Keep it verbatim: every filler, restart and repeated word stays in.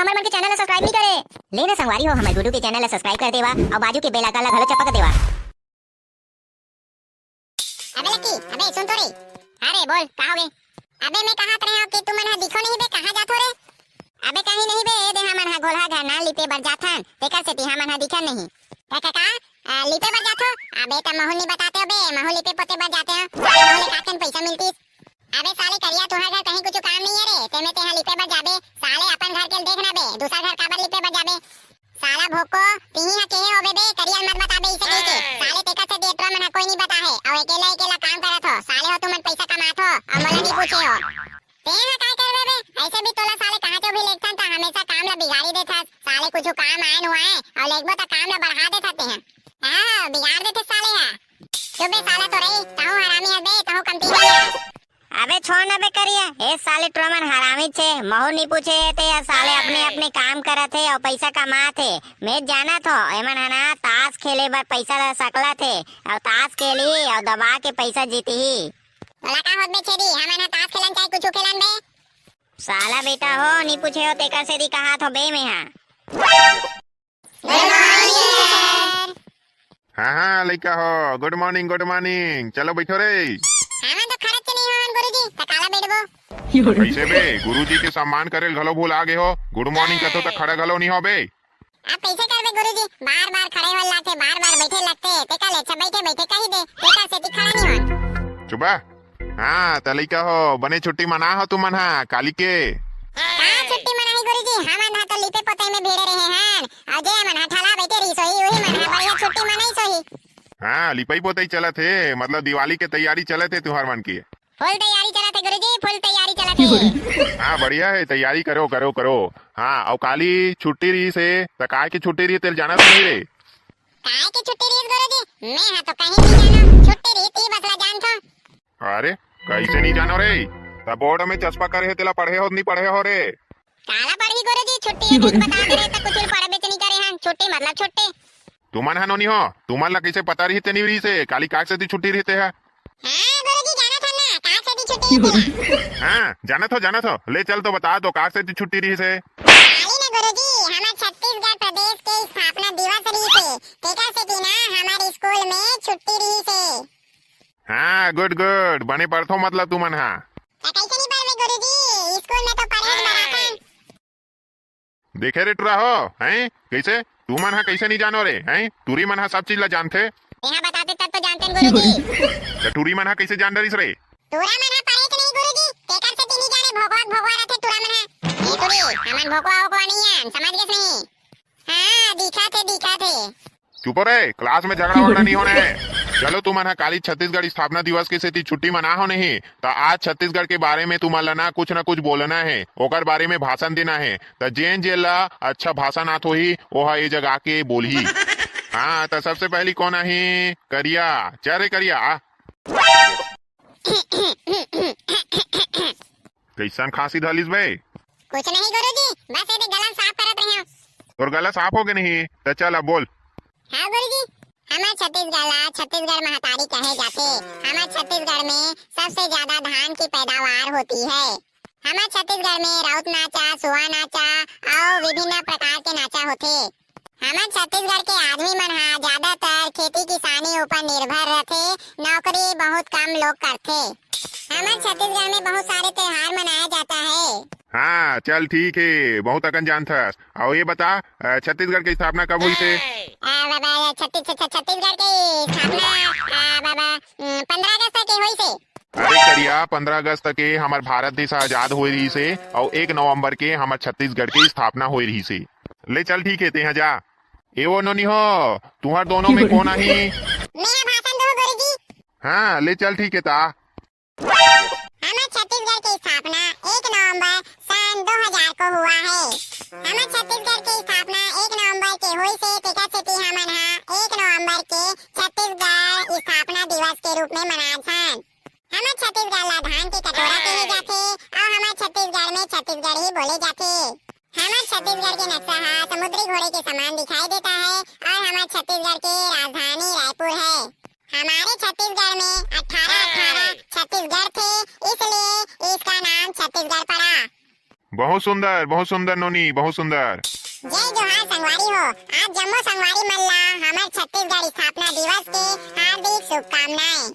हमर मन के चैनल ला सब्सक्राइब नहीं करे। ले ना संगवारी हो, हमर गुडू के चैनल ला सब्सक्राइब कर देवा अउ बाजू के बेल आइकन ला घलो चपक देवा। अबे लकी, अबे सुन तो रे। हाँ रे, बोल, का होगे? अबे मैं कहत रहे हूँ कि तुमन ह दिखो नहीं बे, कहाँ जाथो रे? अबे कहीं नहीं बे, ए दे हमन ह घोलहा घर ना लिपे बर जाथन, तेकर सेती हमन ह दिखन नहीं। का, का, का? आ, लिपे बर जाथो? अबे त महू नहीं बताते हो बे, महू लिपे पोते बर जाते हो। महू ले काकन पैसा मिलतीस। अबे साले करिया, तुहर घर कहीं कुछ काम नहीं है रे, तेमे तेहा लिपे बर जाबे। साले अपन घर के देख ना बे, दूसर घर काबर लिपे बर जाबे? साला भोको, तिही हा केहे होबे बे, करिया मत बताबे इसे कहिके। साले तेकर से देतरा मन हा कोई नहीं बताहे, अउ अकेला अकेला काम करत हो। साले हो तुमन पैसा कमात हो, अउ मोला नहीं पूछे हो। तेहा काय करबे बे? ऐसे भी तोला साले कहाँ चो भी लेगथन त हमेशा काम ला बिगाड़ी देथस। साले कुछ काम आए नुआए, अउ लेगबो त काम ला बढ़ा देथस तेहा। हाँ, बिगाड़ देथे साले हा। चुप बे साला तो रही, तहूँ हरामी हस बे, तहूँ कमती नहीं हस। अबे छोड़ ना बे करिया, ए साले टुरा मन हरामी छे, महू नी पूछे हे ते, या साले अपने अपने काम करत हे अउ पैसा कमात हे। मैं जानत हो, एमन ह ना ताश खेले बर पैसा ला सकलत हे, अउ ताश खेलही अउ दबा के पैसा जीतही। तोला का होत बे छेदी, हमन ह ताश खेलन चाहे कुछ खेलन बे? साला बेटा हो, नी पूछे हो तेकर सेती कहात हो बे मैं हा। Good morning, sir। हाँ, हाँ, लइका हो, good morning, good morning। चलो, बैठो रे। हमन तो खड़े के नहीं हवन, गुरुजी, त काला बैठबो? कैसे बे, गुरुजी के सम्मान करे ल घलो भुला गे हो? Good morning कथो त खड़ा घलो नहीं हो बे। अब कैसे करबे गुरुजी, बार-बार खड़े होल लागथे, बार-बार बैठे लागथे, तेकर ले अच्छा बैठे-बैठे कही दे, तेकर सेती खड़ा नहीं होन। चुप बा। हाँ, त लइका हो, बने छुट्टी मना हो तुमन हा काली के। का छुट्टी मनाही गुरुजी, हमन हा तो लिपे पोते में भिड़े रहे हन, अउ जे मन हा ठला बैठे रहिस होही, उही मन हा बढ़िया छुट्टी मनाइस होही। हाँ, लिपई पोतई चलत हे, मतलब दिवाली के तैयारी चलत हे तुहर मन के। फुल तैयारी चलत हे गुरुजी, फुल तैयारी चलत हे। हाँ, बढ़िया हे, तैयारी करो, करो, करो। हाँ, अउ काली छुट्टी रहिस हे, त काय के छुट्टी रहिस तेला जानत नहीं रे? काय के छुट्टी रहिस गुरुजी? मैं हा तो कहीं नहीं जानो, छुट्टी रहिस ती बस ला जानथो। अरे, कैसे नहीं जानो रे? त बोर्ड में चस्पा करे हे, तेला पढ़े हो, नहीं पढ़े हो रे? काला पढ़ही गुरुजी, छुट्टी हे, दिन बता दे रहे त कुछ पढ़बे च नहीं करे हन, छुट्टी मतलब छुट्टी। तुमन ह नोनी हो, तुमन ला कैसे पता रहिस ते नहीं रहिस हे, काली काक सेती छुट्टी रहिस हे? हाँ गुरुजी, जानत हन ना, काक सेती छुट्टी रहिस हे। हाँ, जानत हो, जानत हो, ले चल तो बता दो, काक सेती छुट्टी रहिस हे। काली ना गुरुजी, हमर छत्तीसगढ़ प्रदेश के स्थापना दिवस रहिस हे, तेकर सेती ना हमर स्कूल में छुट्टी रहिस हे। हाँ, good, good, बने पढ़थो मतलब तुमन हा। त कैसे नहीं पढ़बे गुरुजी, स्कूल में तो पढ़े बर आथन। देखे रे टुरा हो, हैं? कैसे? तुमन हा कैसे नहीं जानो रे, हैं? टुरी मन हा सब चीज ला जानथे। यहाँ बताते तब तो जानते हैं गुरुजी। त टुरी मन हा कैसे जान डरिस रे? टुरा मन हा पढ़े के नहीं गुरुजी, तेकर सेती नहीं जाने, भोकवा भोकवा रथे टुरा मन हा। ए टुरी, हमन भोकवा ओकवा नहीं आन, समझ गेस नहीं? हाँ, दिखा थे, दिखा थे। चुप रे, क्लास में झगड़ा वगड़ा नहीं होने। चलो, तुमन हा काली छत्तीसगढ़ स्थापना दिवस के सेती छुट्टी मना हो नहीं, त आज छत्तीसगढ़ के बारे में तुमन ला ना कुछ ना कुछ बोलना हे, ओकर बारे में भाषण देना हे। त जेन जेन ला अच्छा भाषण आत होही, ओहा ए जगह आके बोलही। हाँ, त सबसे पहली कोन आही? करिया। चल रे करिया, आ। कैसन खांसी धलिस बे? कुछ नहीं गुरुजी, बस ये गला साफ करत रहे हूँ। तोर गला साफ हो गे नहीं, त चल अब बोल। हाँ गुरुजी, हमर छत्तीसगढ़ ला छत्तीसगढ़ महतारी कहे जाथे। हमर छत्तीसगढ़ में सबसे ज्यादा धान की पैदावार होती है। हमर छत्तीसगढ़ में राउत नाचा, सुआ नाचा अउ विभिन्न प्रकार के नाचा होथे। हमर छत्तीसगढ़ के आदमी मन हा ज्यादातर खेती किसानी ऊपर निर्भर रथे, नौकरी बहुत कम लोग करथे। हमर छत्तीसगढ़ में बहुत सारे त्योहार मनाया जाता है। हाँ, चल ठीक हे, बहुत अकन जानथस। अउ ये बता, अ, छत्तीसगढ़ के स्थापना कब होइस हे? अ, बाबा, छत्तीस-, छ-, छ-, छत्तीसगढ़ के स्थापना, अ, बाबा, उम, पन्द्रह अगस्त के होइस हे। अरे करिया, पन्द्रह अगस्त के हमर भारत देश आजाद होए रहिस हे, अउ एक नवंबर के हमर छत्तीसगढ़ के स्थापना होए रहिस हे। ले चल ठीक हे, तेहा जा। ए वो नोनी हो, तुहर दोनों में कोन आही? मैं हा भाषण दूँ गुरुजी। हाँ, ले चल ठीक हे ता। हमर छत्तीसगढ़ के स्थापना एक नवंबर सन दो हज़ार को हुआ है। हमर छत्तीसगढ़ के स्थापना एक नवंबर के होइस हे, तेकर सेती हमन हा एक नवंबर के छत्तीसगढ़ स्थापना दिवस के रूप में मनाथन। हमर छत्तीसगढ़ ला धान के कटोरा कहे जाथे अउ हमर छत्तीसगढ़ में छत्तीसगढ़ी बोले जाथे। हमर छत्तीसगढ़ के नक्शा हा समुद्री घोड़े के समान दिखाई देता है अउ हमर छत्तीसगढ़ के राजधानी रायपुर है। हमारे छत्तीसगढ़ में अठारह अठारह छत्तीसगढ़ थे, इसलिए इसका नाम छत्तीसगढ़ पड़ा। बहुत सुंदर, बहुत सुंदर नोनी, बहुत सुंदर। जय जोहार संगवारी हो। आप जम्मो संगवारी मन ला हमर छत्तीसगढ़ स्थापना दिवस के हार्दिक शुभकामनाएं।